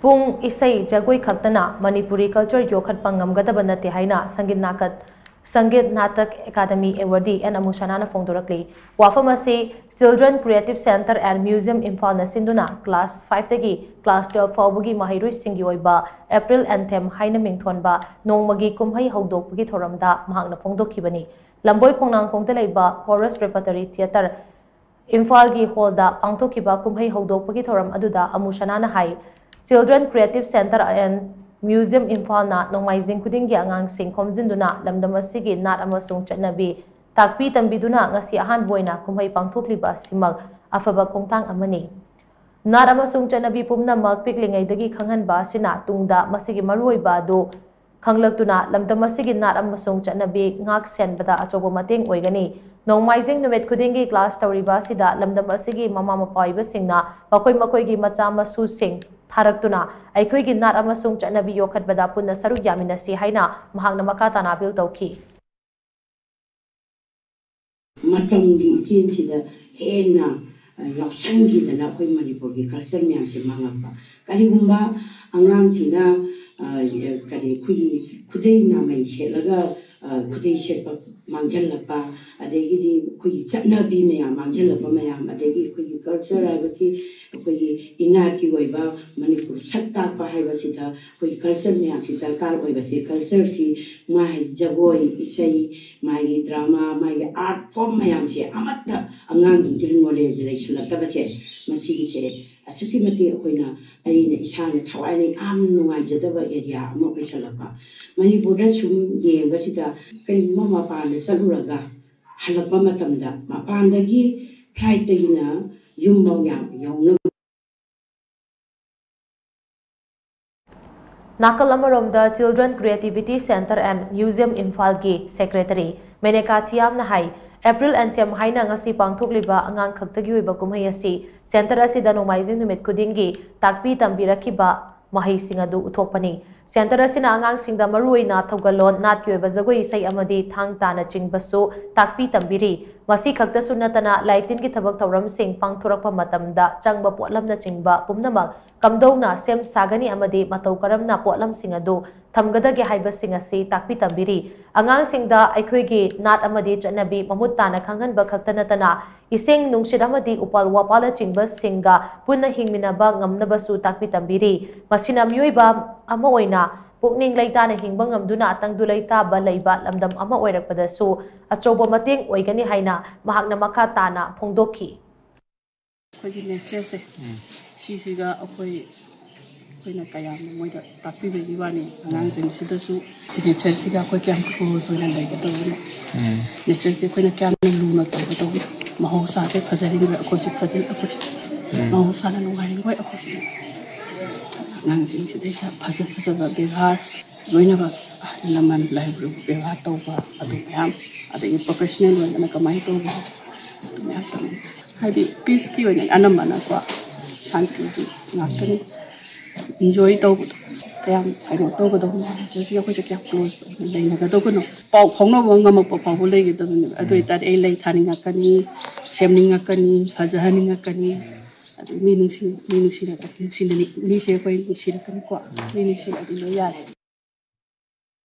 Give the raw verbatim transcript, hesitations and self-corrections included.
ꯄꯨꯡ, ꯏꯁꯩ, ꯖꯒꯣꯏ ꯈꯛꯇꯅ ꯃꯅꯤꯄꯨꯔꯤ culture ꯌꯣꯛꯈꯠꯄ ꯉꯝꯒꯗꯕ ꯅꯠꯇꯦ ꯍꯥꯏꯅ ꯁꯪꯒꯤꯠ ꯅꯥꯀꯠ, Sangeet Natak academy awardee and ꯑꯃꯨꯁꯅꯥꯅ ꯐꯣꯡꯗꯣꯔꯛꯂꯤ꯫ ꯋꯥꯐꯝ ꯑꯁꯤ Children Creative Centre and Museum ꯏꯝꯐꯥꯜꯅ ꯁꯤꯟꯗꯨꯅ class five ꯇꯒꯤ class twelve ꯐꯥꯎꯕꯒꯤ ꯃꯍꯩꯔꯣꯏꯁꯤꯡꯒꯤ ꯑꯣꯏꯕ April Anthem ꯍꯥꯏꯅ ꯃꯤꯡꯊꯣꯟꯕ ꯅꯣꯡꯃꯒꯤ ꯀꯨꯝꯍꯩ ꯍꯧꯗꯣꯛꯄꯒꯤ ꯊꯧꯔꯝꯗ ꯃꯍꯥꯛꯅ ꯐꯣꯡꯗꯣꯛꯈꯤꯕꯅꯤ꯫ ꯂꯝꯕꯣꯏ ꯈꯣꯡꯅꯥꯡꯈꯣꯡꯗ ꯂꯩꯕ Forest Repertory Theatre ꯏꯝꯐꯥꯜꯒꯤ ꯍꯣꯜꯗ ꯄꯥꯡꯊꯣꯛꯈꯤꯕ ꯀꯨꯝꯍꯩ ꯍꯧꯗꯣꯛꯄꯒꯤ ꯊꯧꯔꯝ ꯑꯗꯨꯗ ꯑꯃꯨꯁꯅꯥꯅ ꯍꯥꯏ, Children Creative Centre and Museum ꯏꯝꯐꯥꯜꯅ ꯅꯣꯡꯃꯥꯏꯖꯤꯡ ꯈꯨꯗꯤꯡꯒꯤ ꯑꯉꯥꯡꯁꯤꯡ ꯈꯣꯝꯖꯤꯟꯗꯨꯅ ꯂꯝꯗꯝ ꯑꯁꯤꯒꯤ ꯅꯥꯠ ꯑꯃꯁꯨꯡ ꯆꯠꯅꯕꯤ ꯇꯥꯛꯄꯤ ꯇꯝꯕꯤꯗꯨꯅ ꯉꯁꯤ ꯑꯍꯥꯟꯕ ꯑꯣꯏꯅ ꯀꯨꯝꯍꯩ ꯄꯥꯡꯊꯣꯛꯂꯤꯕ ꯑꯁꯤꯃꯛ ꯑꯐꯕ ꯈꯣꯡꯊꯥꯡ ꯑꯃꯅꯤ꯫ ꯅꯥꯠ ꯑꯃꯁꯨꯡ ꯆꯠꯅꯕꯤ ꯄꯨꯝꯅꯃꯛ ꯄꯤꯛꯂꯤꯉꯩꯗꯒꯤ ꯈꯪꯍꯟꯕ ꯑꯁꯤꯅ ꯇꯨꯡꯗ ꯃꯁꯤꯒꯤ ꯃꯔꯨꯑꯣꯏꯕ ꯑꯗꯨ ꯈꯪꯂꯛꯇꯨꯅ ꯂꯝꯗꯝ ꯑꯁꯤꯒꯤ ꯅꯥꯠ ꯑꯃꯁꯨꯡ ꯆꯠꯅꯕꯤ ꯉꯥꯛ ꯁꯦꯟꯕꯗ ꯑꯆꯧꯕ ꯃꯇꯦꯡ ꯑꯣꯏꯒꯅꯤ꯫ ꯅꯣꯡꯃꯥꯏꯖꯤꯡ ꯅꯨꯃꯤꯠ ꯈꯨꯗꯤꯡꯒꯤ class ꯇꯧꯔꯤꯕ ꯑꯁꯤꯗ ꯂꯝꯗꯝ ꯑꯁꯤꯒꯤ ꯃꯃꯥ ꯃꯄꯥ ꯑꯣꯏꯕꯁꯤꯡꯅ ꯃꯈꯣꯏ ꯃꯈꯣꯏꯒꯤ ꯃꯆꯥ ꯃꯁꯨꯁꯤꯡ ꯊꯥꯔꯛꯇꯨꯅ ꯑꯩꯈꯣꯏꯒꯤ ꯅꯥꯠ ꯑꯃꯁꯨꯡ ꯆꯠꯅꯕꯤ ꯌꯣꯛꯈꯠꯄꯗ ꯄꯨꯟꯅ ꯁꯔꯨꯛ ꯌꯥꯃꯤꯟꯅꯁꯤ ꯍꯥꯏꯅ ꯃꯍꯥꯛꯅ ꯃꯈꯥ ꯇꯥꯅ appeal ꯇꯧꯈꯤ꯫ ꯃꯇꯝꯒꯤ ꯏꯆꯦꯜꯁꯤꯗ ꯍꯦꯟꯅ ꯌꯥꯎꯁꯟꯈꯤꯗꯅ ꯑꯩꯈꯣꯏ ꯃꯅꯤꯄꯨꯔꯒꯤ culture ꯃꯌꯥꯝꯁꯦ ꯃꯥꯡꯉꯛꯄ꯫ ꯀꯔꯤꯒꯨꯝꯕ ꯑꯉꯥꯡꯁꯤꯅ ꯀꯔꯤ ꯑꯩꯈꯣꯏꯒꯤ ꯈꯨꯗꯩ ꯅꯥꯃꯩ ꯁꯦꯠꯂꯒ ꯈꯨꯗꯩ ꯁꯦꯠꯄ ꯃꯥꯡꯁꯤꯜꯂꯛꯄ, ꯑꯗꯒꯤꯗꯤ ꯑꯩꯈꯣꯏꯒꯤ ꯆꯠꯅꯕꯤ ꯃꯌꯥꯝ ꯃꯥꯡꯁꯤꯜꯂꯛꯄ ꯃꯌꯥꯝ, ꯑꯗꯒꯤ ꯑꯩꯈꯣꯏꯒꯤ culture ꯍꯥꯏꯕꯁꯤ ꯑꯩꯈꯣꯏꯒꯤ ꯏꯅꯥꯠꯀꯤ ꯑꯣꯏꯕ ꯃꯅꯤꯄꯨꯔ ꯁꯛ ꯇꯥꯛꯄ ꯍꯥꯏꯕꯁꯤꯗ ꯑꯩꯈꯣꯏꯒꯤ culture ꯃꯌꯥꯝꯁꯤ ꯗꯔꯀꯥꯔ ꯑꯣꯏꯕꯁꯦ, culture ꯁꯤ ꯃꯥꯒꯤ ꯖꯒꯣꯏ, ꯏꯁꯩ, ꯃꯥꯒꯤ drama, ꯃꯥꯒꯤ art form ꯃꯌꯥꯝꯁꯦ ꯑꯃꯠꯇ ꯑꯉꯥꯡꯁꯤꯡꯁꯤꯗ knowledge ꯂꯩꯁꯤꯜꯂꯛꯇꯕꯁꯦ, ꯃꯁꯤꯒꯤꯁꯦ ꯑꯁꯨꯛꯀꯤ ꯃꯇꯤꯛ ꯑꯩꯈꯣꯏꯅ, ꯑꯩꯅ ꯏꯁꯥꯅ ꯊꯋꯥꯏꯅ ꯌꯥꯝ ꯅꯨꯡꯉꯥꯏꯖꯗꯕ area ꯑꯃ ꯑꯣꯏꯁꯜꯂꯛꯄ꯫ ꯃꯅꯤꯄꯨꯔꯗ ꯁꯨꯝ ꯌꯦꯡꯕꯁꯤꯗ ꯀꯔꯤꯒꯨꯝꯕ ꯃꯄꯥꯟꯗ ꯆꯠꯂꯨꯔꯒ ꯍꯜꯂꯛꯄ ꯃꯇꯝꯗ ꯃꯄꯥꯟꯗꯒꯤ flight ꯇꯒꯤꯅ ꯌꯨꯝꯐꯥꯎ ꯌꯥꯝ ꯌꯧꯅꯕ ꯅꯥꯀꯜ ꯑꯃꯔꯣꯝꯗ Children Creativity Centre and Museum ꯏꯝꯐꯥꯜꯒꯤ secretary ꯃꯦꯅꯦꯀꯥ ꯊꯤꯌꯥꯝꯅ ꯍꯥꯏ, April Anthem ꯍꯥꯏꯅ ꯉꯁꯤ ꯄꯥꯡꯊꯣꯛꯂꯤꯕ ꯑꯉꯥꯡ ꯈꯛꯇꯒꯤ ꯑꯣꯏꯕ ꯀꯨꯝꯍꯩ ꯑꯁꯤ centre ꯑꯁꯤꯗ ꯅꯣꯡꯃꯥꯏꯖꯤꯡ ꯅꯨꯃꯤꯠ ꯈꯨꯗꯤꯡꯒꯤ ꯇꯥꯛꯄꯤ ꯇꯝꯕꯤꯔꯛꯈꯤꯕ ꯃꯍꯩꯁꯤꯡ ꯑꯗꯨ ꯎꯠꯊꯣꯛꯄꯅꯤ꯫ ꯁꯦꯟꯇꯔ ꯑꯁꯤꯅ ꯑꯉꯥꯡꯁꯤꯡꯗ ꯃꯔꯨꯑꯣꯏꯅ ꯊꯧꯒꯜꯂꯣꯟ, ꯅꯥꯠꯀꯤ ꯑꯣꯏꯕ ꯖꯒꯣꯏ ꯏꯁꯩ ꯑꯃꯗꯤ ꯊꯥꯡ ꯇꯥꯅꯆꯤꯡꯕꯁꯨ ꯇꯥꯛꯄꯤ ꯇꯝꯕꯤꯔꯤ꯫ ꯃꯁꯤ ꯈꯛꯇꯁꯨ ꯅꯠꯇꯅ ꯂꯥꯏ ꯇꯤꯟꯒꯤ ꯊꯕꯛ ꯊꯧꯔꯝꯁꯤꯡ ꯄꯥꯡꯊꯣꯔꯛꯄ ꯃꯇꯝꯗ ꯆꯪꯕ ꯄꯣꯠꯂꯝꯅꯆꯤꯡꯕ ꯄꯨꯝꯅꯃꯛ ꯀꯝꯗꯧꯅ ꯁꯦꯝ ꯁꯥꯒꯅꯤ ꯑꯃꯗꯤ ꯃꯇꯧ ꯀꯔꯝꯅ ꯄꯣꯠꯂꯝꯁꯤꯡ ꯑꯗꯨ ꯊꯝꯒꯗꯒꯦ ꯍꯥꯏꯕꯁꯤꯡ ꯑꯁꯤ ꯇꯥꯛꯄꯤ ꯇꯝꯕꯤꯔꯤ꯫ ꯑꯉꯥꯡꯁꯤꯡꯗ ꯑꯩꯈꯣꯏꯒꯤ ꯅꯥꯠ ꯑꯃꯗꯤ ꯆꯠꯅꯕꯤ ꯃꯃꯨꯠ ꯇꯥꯅ ꯈꯪꯍꯟꯕ ꯈꯛꯇ ꯅꯠꯇꯅ ꯏꯁꯤꯡ, ꯅꯨꯡꯁꯤꯠ ꯑꯃꯗꯤ ꯎꯄꯥꯜ ꯋꯥꯄꯥꯜꯅꯆꯤꯡꯕꯁꯤꯡꯒ ꯄꯨꯟꯅ ꯍꯤꯡꯃꯤꯟꯅꯕ ꯉꯝꯅꯕꯁꯨ ꯇꯥꯛꯄꯤ ꯇꯝꯕꯤꯔꯤ꯫ ꯃꯁꯤꯅ ꯃꯤꯑꯣꯏꯕ ꯑꯃ ꯑꯣꯏꯅ ꯄꯨꯛꯅꯤꯡ ꯂꯩꯇꯥꯅ ꯍꯤꯡꯕ ꯉꯝꯗꯨꯅ ꯇꯪꯗꯨ ꯂꯩꯇꯥꯕ ꯂꯩꯕ ꯂꯝꯗꯝ ꯑꯃ ꯑꯣꯏꯔꯛꯄꯗꯁꯨ ꯑꯆꯧꯕ ꯃꯇꯦꯡ ꯑꯣꯏꯒꯅꯤ ꯍꯥꯏꯅ ꯃꯍꯥꯛꯅ ꯃꯈꯥ ꯇꯥꯅ ꯐꯣꯡꯗꯣꯛꯈꯤ꯫ ꯑꯩꯈꯣꯏꯒꯤ ꯅꯦꯆꯔꯁꯦ, ꯁꯤꯁꯤꯒ ꯑꯩꯈꯣꯏ, ꯑꯩꯈꯣꯏꯅ ꯀꯌꯥꯝꯅ ꯃꯣꯏꯗ ꯇꯥꯛꯄꯤꯕꯒꯤ ꯋꯥꯅꯤ꯫ ꯑꯉꯥꯡꯁꯤꯡꯁꯤꯗꯁꯨ ꯅꯦꯆꯔꯁꯤꯒ ꯑꯩꯈꯣꯏ ꯀꯌꯥꯝ ꯀ꯭ꯂꯣꯖ ꯑꯣꯏꯅ ꯂꯩꯒꯗꯧꯕꯅꯣ, ꯅꯦꯆꯔꯁꯦ ꯑꯩꯈꯣꯏꯅ ꯀꯌꯥꯝꯅ ꯂꯨꯅ ꯇꯧꯒꯗꯧꯕꯅꯣ꯫ ꯃꯍꯧꯁꯥꯁꯦ ꯐꯖꯔꯤꯉꯩ ꯑꯩꯈꯣꯏꯁꯨ ꯐꯖꯩ, ꯑꯩꯈꯣꯏꯁꯨ ꯃꯍꯧꯁꯥꯅ ꯅꯨꯡꯉꯥꯏꯔꯤꯉꯩ ꯑꯩꯈꯣꯏꯁꯨ꯫ ꯑꯉꯥꯡꯁꯤꯡꯁꯤꯗꯩꯁꯤꯗ ꯐꯖ ꯐꯖꯕ ꯕꯦꯕꯥꯔ ꯂꯣꯏꯅꯃꯛ, ꯑꯍꯜ ꯂꯃꯟ ꯂꯥꯏꯕꯨ ꯕꯦꯕꯥꯔ ꯇꯧꯕ, ꯑꯗꯨ ꯃꯌꯥꯝ, ꯑꯗꯒꯤ ꯄ꯭ꯔꯣꯐꯦꯁꯅꯦꯜ ꯑꯣꯏꯕꯅ ꯀꯃꯥꯏꯅ ꯇꯧꯕ, ꯑꯗꯨ ꯃꯌꯥꯝ ꯇꯝꯃꯤ꯫ ꯍꯥꯏꯗꯤ ꯄꯤꯁꯀꯤ ꯑꯣꯏꯅ ꯑꯅꯝꯕꯅꯀꯣ, ꯁꯥꯟꯇꯤꯒꯤ ꯉꯥꯛꯇꯅꯤ꯫ ꯏꯟꯖꯣꯏ ꯇꯧꯕꯗꯣ ꯀꯌꯥꯝ ꯀꯩꯅꯣ ꯇꯧꯒꯗꯧꯕꯅꯣ, ꯅꯦꯆꯔꯁꯤꯒ ꯑꯩꯈꯣꯏꯁꯦ ꯀꯌꯥꯝ ꯀ꯭ꯂꯣꯖ ꯇꯧꯅ ꯂꯩꯅꯒꯗꯧꯕꯅꯣ, ꯄꯥꯎ ꯐꯥꯎꯅꯕ ꯉꯝꯃꯛꯄ ꯐꯥꯎꯕ ꯂꯩꯒꯗꯕꯅꯦꯕ꯫ ꯑꯗꯨ ꯑꯣꯏꯇꯥꯔꯗꯤ ꯑꯩ ꯂꯩ ꯊꯥꯅꯤꯡꯉꯛꯀꯅꯤ, ꯁꯦꯝꯅꯤꯡꯉꯛꯀꯅꯤ, ꯐꯖꯍꯟꯅꯤꯡꯉꯛꯀꯅꯤ꯫ ꯑꯗꯨ ꯃꯤ ꯅꯨꯡꯁꯤ, ꯃꯤ ꯅꯨꯡꯁꯤꯔꯛ-, ꯅꯨꯡꯁꯤꯅꯅꯤ-, ꯃꯤꯁꯦ ꯑꯩꯈꯣꯏ ꯅꯨꯡꯁꯤꯔꯛꯀꯅꯤꯀꯣ꯫ ꯃꯤ ꯅꯨꯡꯁꯤꯔꯛꯑꯗꯤ ꯂꯣꯏ ꯌꯥꯔꯦ꯫